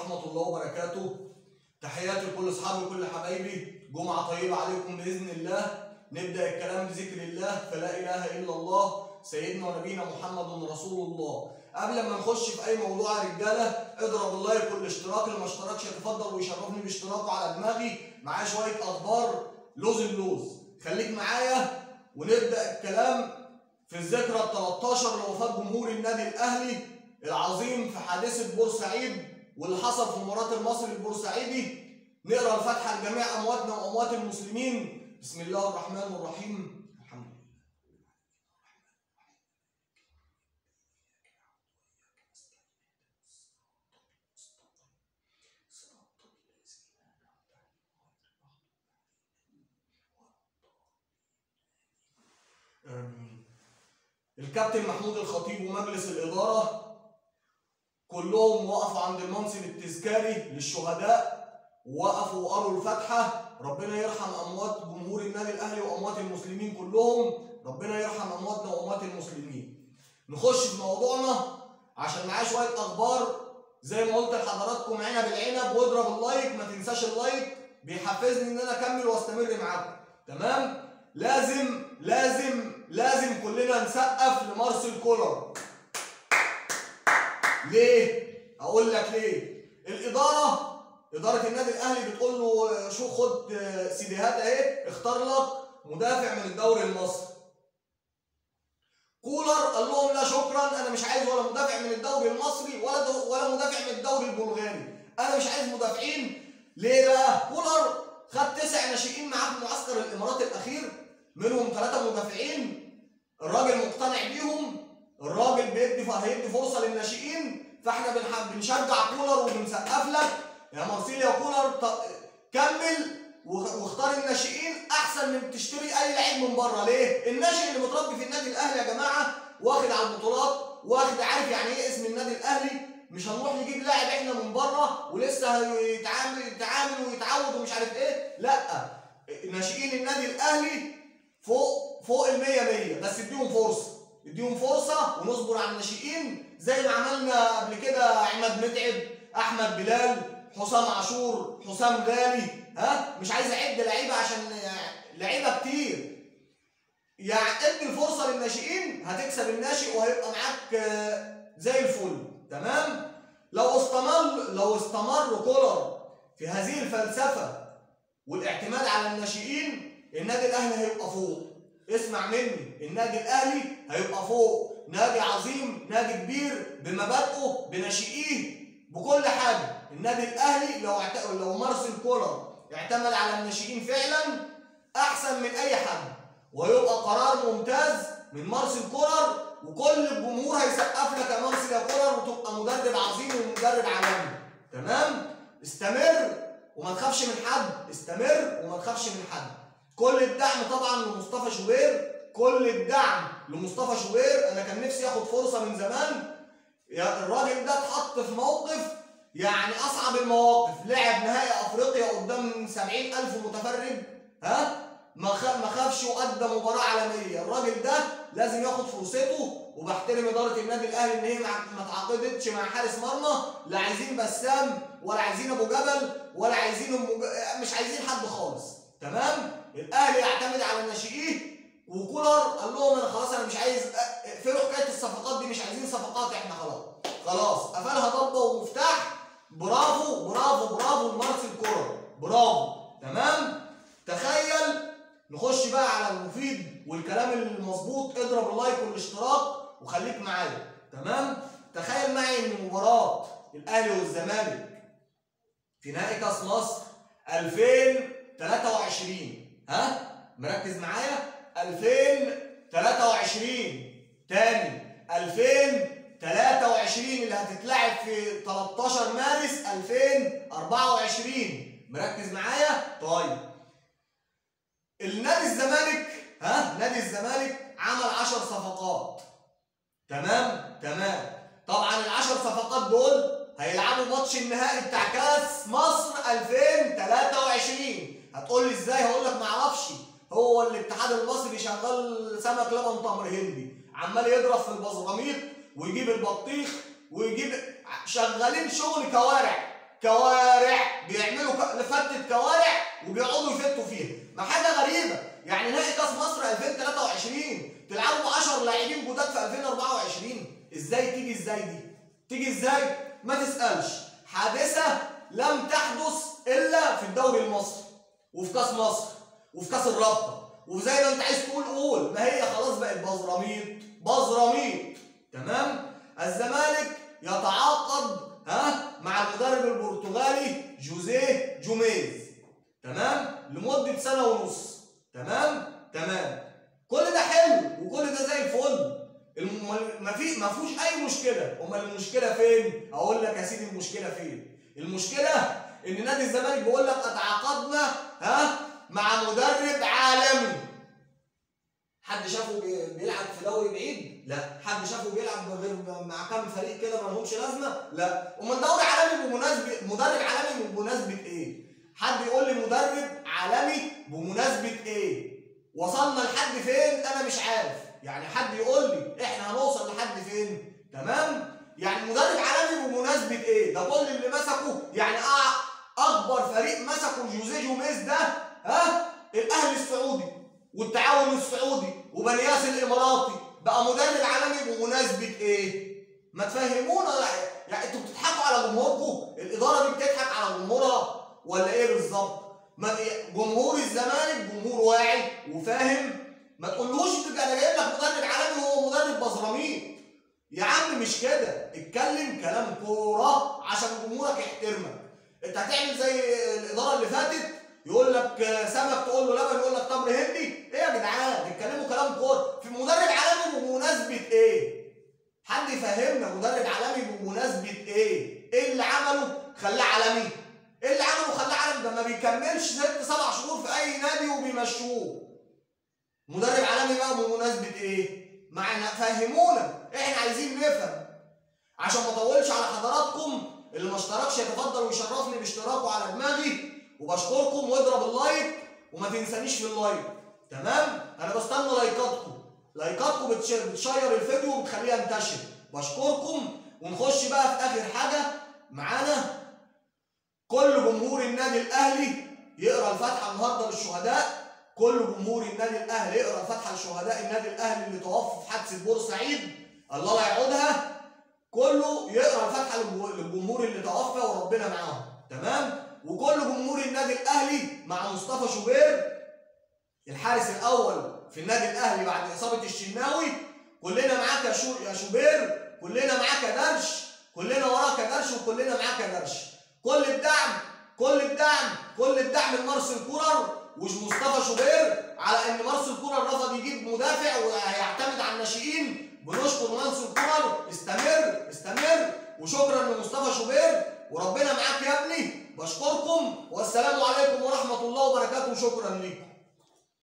ورحمة الله وبركاته. تحياتي لكل اصحابي وكل حبايبي، جمعة طيبة عليكم بإذن الله. نبدأ الكلام بذكر الله، فلا إله إلا الله سيدنا ونبينا محمد رسول الله. قبل ما نخش في أي موضوع يا رجالة، اضرب ال like والاشتراك، اللي ما اشتركش يتفضل ويشرفني باشتراكه على دماغي. معايا شوية أخبار لوز اللوز، خليك معايا ونبدأ الكلام في الذكرى ال 13 لوفاة جمهور النادي الأهلي العظيم في حادثة بورسعيد واللي حصل في مباراة المصري البورسعيدي. نقرا الفاتحة لجميع أمواتنا وأموات المسلمين. بسم الله الرحمن الرحيم، الحمد لله. الكابتن محمود الخطيب ومجلس الإدارة كلهم وقفوا عند المنصب التذكاري للشهداء، ووقفوا وقروا الفاتحة. ربنا يرحم أموات جمهور النادي الأهلي وأموات المسلمين كلهم، ربنا يرحم أمواتنا وأموات المسلمين. نخش في موضوعنا عشان معايا شوية أخبار زي ما قلت لحضراتكم، عنب العنب، واضرب ال like، ما تنساش ال like بيحفزني إن أنا أكمل وأستمر معاكم. تمام؟ لازم لازم لازم كلنا نسقف لمارسيل كولر. ليه؟ اقول لك ليه. الادارة، ادارة النادي الاهلي بتقول له شو خد سيديهات اهي، اختار لك مدافع من الدوري المصري. كولر قال لهم لا شكرا، انا مش عايز ولا مدافع من الدوري المصري ولا مدافع من الدوري البلغاري، انا مش عايز مدافعين. ليه بقى؟ كولر خد 9 ناشئين معاه في معسكر الامارات الاخير، منهم 3 مدافعين. الراجل مقتنع بيهم، الراجل هيدي فرصة للناشئين، فاحنا بنشجع كولر وبنسقف لك يا مارسيل يا كولر، كمل واختار الناشئين احسن من تشتري اي لعيب من بره. ليه؟ الناشئ اللي متربي في النادي الاهلي يا جماعة واخد على البطولات، واخد عارف يعني ايه اسم النادي الاهلي. مش هنروح نجيب لاعب احنا من بره ولسه هيتعامل ويتعود ومش عارف ايه، لا، ناشئين النادي الاهلي فوق ال 100 100، بس اديهم فرصة، اديهم فرصة ونصبر على الناشئين زي ما عملنا قبل كده. عماد متعب، احمد بلال، حسام عاشور، حسام غالي، ها، مش عايز اعد لعيبة عشان لعيبة كتير. يعني ادي الفرصة للناشئين، هتكسب الناشئ وهيبقى معاك زي الفل. تمام؟ لو استمر كولر في هذه الفلسفة والاعتماد على الناشئين، النادي الاهلي هيبقى فوق. اسمع مني، النادي الاهلي هيبقى فوق، نادي عظيم، نادي كبير بمبادئه، بناشئيه، بكل حاجة. النادي الاهلي لو مارسيل كولر اعتمد على الناشئين فعلا احسن من اي حد، وهيبقى قرار ممتاز من مارسيل كولر، وكل الجمهور هيسقف لك يا مارسيل يا كولر، وتبقى مدرب عظيم ومدرب عالمي. تمام؟ استمر وما تخافش من حد، استمر وما تخافش من حد. كل الدعم طبعا لمصطفى شوبير، كل الدعم لمصطفى شوبير. انا كان نفسي ياخد فرصة من زمان. الراجل ده اتحط في موقف يعني اصعب المواقف، لعب نهائي افريقيا قدام 70,000 متفرج، ها، ما خافش وقدم مباراة عالمية. الراجل ده لازم ياخد فرصته، وبحترم ادارة النادي الاهلي ان هي ما تعاقدتش مع حارس مرمى، لا عايزين بسام ولا عايزين ابو جبل ولا عايزين مش عايزين حد خالص. تمام؟ الاهلي يعتمد على ناشئيه، وكولر قال لهم انا خلاص، انا مش عايز، اقفلوا حكاية الصفقات دي، مش عايزين صفقات احنا، خلاص قفلها ضبه ومفتاح. برافو برافو برافو لمارسيل كولر، برافو. تمام؟ تخيل نخش بقى على المفيد والكلام المظبوط. اضرب ال like والاشتراك وخليك معايا. تمام؟ تخيل معي ان مباراة الاهلي والزمالك في نهائي كاس مصر 2023، ها، مركز معايا، 2023 تاني، 2023 اللي هتتلعب في 13 مارس 2024، مركز معايا؟ طيب النادي الزمالك، ها، نادي الزمالك عمل 10 صفقات. تمام؟ تمام. طبعا ال10 صفقات دول هيلعبوا ماتش النهائي بتاع كاس مصر 2023. هتقول لي ازاي؟ هقول لك ما اعرفش، هو الاتحاد المصري شغال سمك لبن تمر هندي، عمال يضرب في البزراميط ويجيب البطيخ ويجيب، شغالين شغل كوارع. كوارع، بيعملوا فتة كوارع وبيقعدوا يفتوا فيها. ما حاجة غريبة يعني، نهائي كاس مصر 2023 تلعبوا 10 لاعبين جداد في 2024، ازاي تيجي؟ ازاي دي تيجي ازاي؟ ما تسالش. حادثه لم تحدث الا في الدوري المصري وفي كاس مصر وفي كاس الرابطة، وزي ما انت عايز تقول قول، ما هي خلاص بقت بزراميط بزراميط. تمام. الزمالك يتعاقد مع المدرب البرتغالي جوزيه جوميز، تمام، لمدة 1.5 سنة. تمام تمام، كل ده حلو وكل ده زي الفل، ما فيهوش اي مشكلة. امال المشكلة فين؟ اقول لك يا سيدي المشكلة فين. المشكلة ان نادي الزمالك بيقول لك اتعاقدنا مع مدرب عالمي. حد شافه بيلعب في دوري بعيد؟ لا. حد شافه بيلعب غير مع كام فريق كده ما لهمش لازمه؟ لا. امال دوري عالمي بمناسبة مدرب عالمي بمناسبة ايه؟ حد يقول لي مدرب عالمي بمناسبة ايه؟ وصلنا لحد فين؟ انا مش عارف. يعني حد يقول لي احنا هنوصل لحد فين؟ تمام؟ يعني مدرب عالمي بمناسبة ايه؟ ده كل اللي مسكه يعني اكبر فريق مسكه جوزيه جوميز ده الاهلي السعودي والتعاون السعودي وبنياس الاماراتي، بقى مدرب عالمي بمناسبة ايه؟ ما تفهمونا يعني، انتوا بتضحكوا على جمهوركم؟ الادارة دي بتضحك على جمهورها ولا ايه بالظبط؟ جمهور الزمالك جمهور واعي وفاهم، ما تقولوش انا جايب لك مدرب عالمي وهو مدرب بزراميط. يا عم مش كده، اتكلم كلام كورة عشان جمهورك يحترمك. انت هتعمل زي الادارة اللي فاتت، يقول لك سمك تقول له لبن يقول لك تمر هندي. ايه يا جدعان؟ اتكلموا كلام كورة. في مدرب عالمي بمناسبة ايه؟ حد يفهمنا مدرب عالمي بمناسبة ايه؟ ايه اللي عمله خلاه عالمي؟ ايه اللي عمله خلاه عالمي؟ ده ما بيكملش 6 7 شهور في اي نادي وبيمشوه. مدرب عالمي بقى بمناسبة ايه؟ معنا فهمونا، احنا عايزين نفهم. عشان ما اطولش على حضراتكم، اللي ما اشتركش يتفضل ويشرفني باشتراكه على دماغي، وبشكركم، واضرب ال like وما تنسانيش في ال like. تمام؟ انا بستنى لايكاتكم، لايكاتكم بتشير الفيديو وبتخليه ينتشر. بشكركم. ونخش بقى في اخر حاجة معانا. كل جمهور النادي الاهلي يقرا الفاتحة النهارده للشهداء. كل جمهور النادي الاهلي يقرا الفاتحة لشهداء النادي الاهلي اللي توفوا في حادثه بورسعيد، الله لا يعودها. كله يقرا الفاتحة للجمهور اللي توفى وربنا معاهم. تمام؟ وكل جمهور النادي الاهلي مع مصطفى شوبير الحارس الاول في النادي الاهلي بعد اصابه الشناوي. كلنا معاك يا شوبير، كلنا معاك يا درش، كلنا وراك يا درش، وكلنا معاك يا درش. كل الدعم كل الدعم كل الدعم لمارسيل كولر ومصطفى شوبير، على ان مارسيل كولر رفض يجيب مدافع وهيعتمد على الناشئين. بنشكر مارسيل كولر، استمر استمر، وشكرا لمصطفى شوبير، وربنا معاك يا ابني. بشكركم والسلام عليكم ورحمة الله وبركاته، وشكرا لكم.